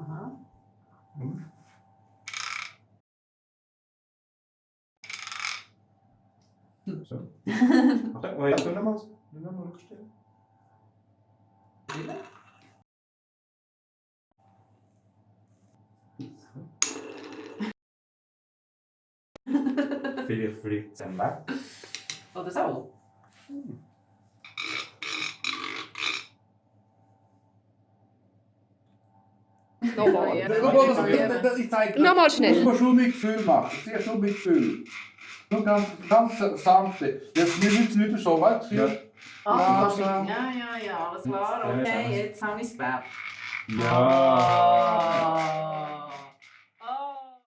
Aha. So. Warte, du nochmal rückstellen. Vielleicht fliegt es weg. Oder so. Nochmal. Ich zeige Nochmal das schnell. muss man schon mit Gefühl machen. Sehr schon mit Gefühl. Nur ganz sanfte. Jetzt wir sind wieder so weit. Ja. Ja, alles klar. Okay, jetzt habe ich es geglaubt. Ja.